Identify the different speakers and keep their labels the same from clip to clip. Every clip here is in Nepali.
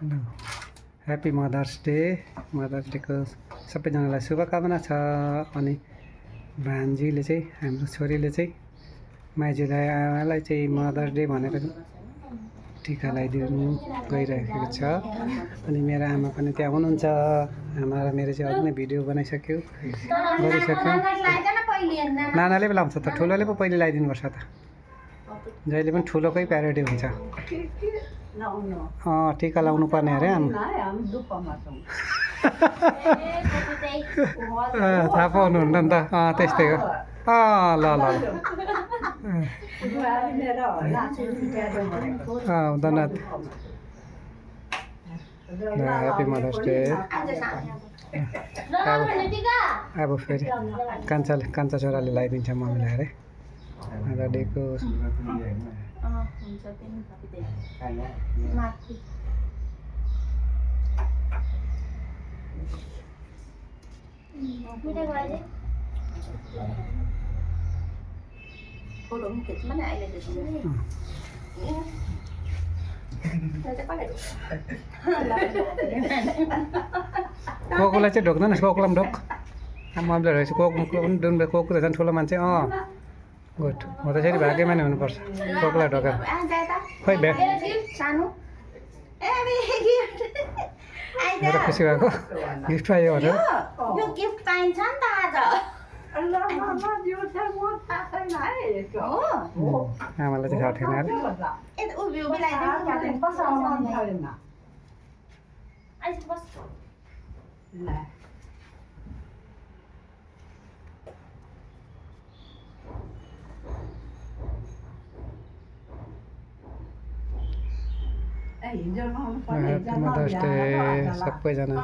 Speaker 1: ह्याप्पी मदर्स डेको सबैजनालाई शुभकामना छ। अनि भान्जीले चाहिँ हाम्रो छोरीले चाहिँ माइजूलाई आमालाई चाहिँ मदर्स डे भनेर टिका लगाइदिनु गइरहेको छ। अनि मेरो आमा पनि त्यहाँ हुनुहुन्छ। आमा र मेरो चाहिँ अघि नै भिडियो गरिसक्यो। नानाले पो लाउँछ त, ठुलोले पो पहिले लगाइदिनुपर्छ त। जहिले पनि ठुलोकै प्यारोडी हुन्छ। टिका लाउनु पर्ने अरे आमा। थाहा पाउनुहुन्न नि त। त्यस्तै हो। ल ल धन्यवाद। Happy mother's day. अब फेरि कान्छा छोराले लगाइदिन्छ मम्मीलाई अरे मदर डेको। कोकोलाई चाहिँ ढोक्दैन, कोकोलाई पनि ढोक। मम्मीले रहेछ कोको पनि डुम्बे कोको त झन् ठुलो मान्छे। गुड। म त फेरि भाग्यमा नै हुनुपर्छ कोकोलाई ढोकेर। खोइ भ्याग मेरो खुसी भएको गिफ्ट पायो भनेर।
Speaker 2: गिफ्ट पाइन्छ नि त आज।
Speaker 1: आमालाई चाहिँ थाहा थिएन अरे। मदर्स डे सबैजना।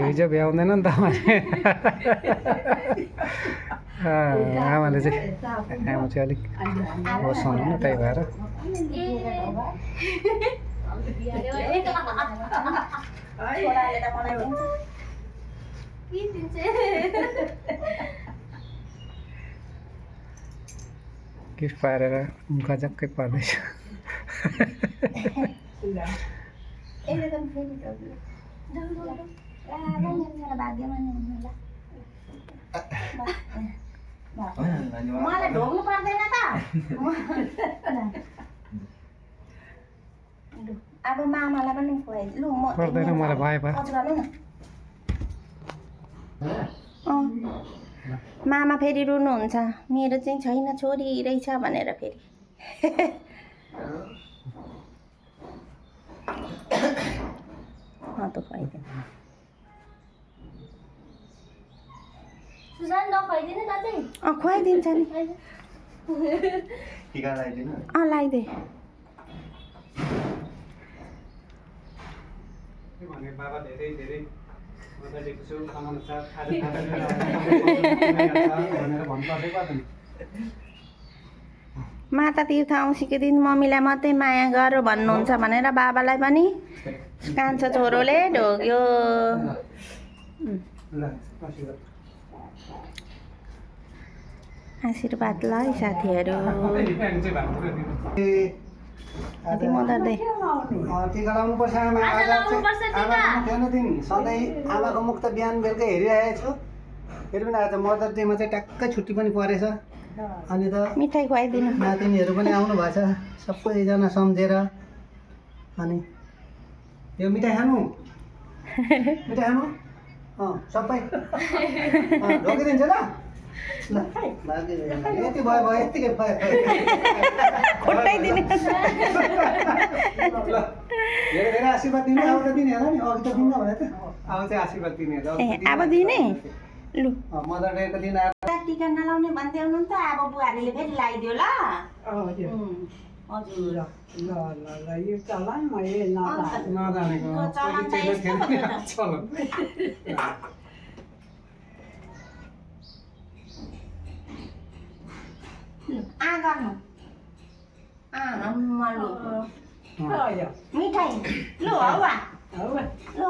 Speaker 1: हिजो भ्याउँदैन नि त आमाले चाहिँ। आमा चाहिँ अलिक होस हुनु न, त्यही भएर। गिफ्ट पाएर गजक्कै पर्दैछ।
Speaker 2: मलाई ढोक्नु पर्दैन त। अब मामालाई पनि खुवाइदिनु। लु
Speaker 1: पर्दैन मलाई भयो भयो।
Speaker 2: मामा फेरि रुनुहुन्छ, मेरो चाहिँ छैन छोरी रहेछ भनेर फेरि। त खुवाइदिनु। खुवाइदिन्छ नि। लगाइदे।
Speaker 1: बाबा धेरै धेरै
Speaker 2: माता तीर्थ औँसीको दिन मम्मीलाई मात्रै माया गर भन्नुहुन्छ भनेर बाबालाई पनि कान्छो छोरोले ढोग्यो। आशीर्वाद ल साथीहरू।
Speaker 1: टिका लाउनुपर्छ आमा। आमाको दिन सधैँ आमाको मुख त बिहान बेलुका हेरिरहेको छु। फेरि पनि आज मदर डेमा चाहिँ ट्याक्कै छुट्टी पनि परेछ। अनि त
Speaker 2: मिठाई खुवाइदिनु।
Speaker 1: नातिनीहरू पनि आउनु भएको छ सबैजना सम्झेर। अनि यो मिठाई खानु सबै ढोकिदिन्छ ल। यति भयो यतिकै भयो। धेरै धेरै आशीर्वाद दिने। अब त दिने होला नि, अघि त दिन्न भने त। अब चाहिँ आशीर्वाद दिने।
Speaker 2: अब दिने। लु
Speaker 1: मदर डेको दिन
Speaker 2: टिका नलाउने भन्दै हुनुहुन्छ। अब बुहारीले फेरि लगाइदियो ल। हजुर
Speaker 1: नजानेको
Speaker 2: गर्नु मिठाई लु हवा
Speaker 1: ल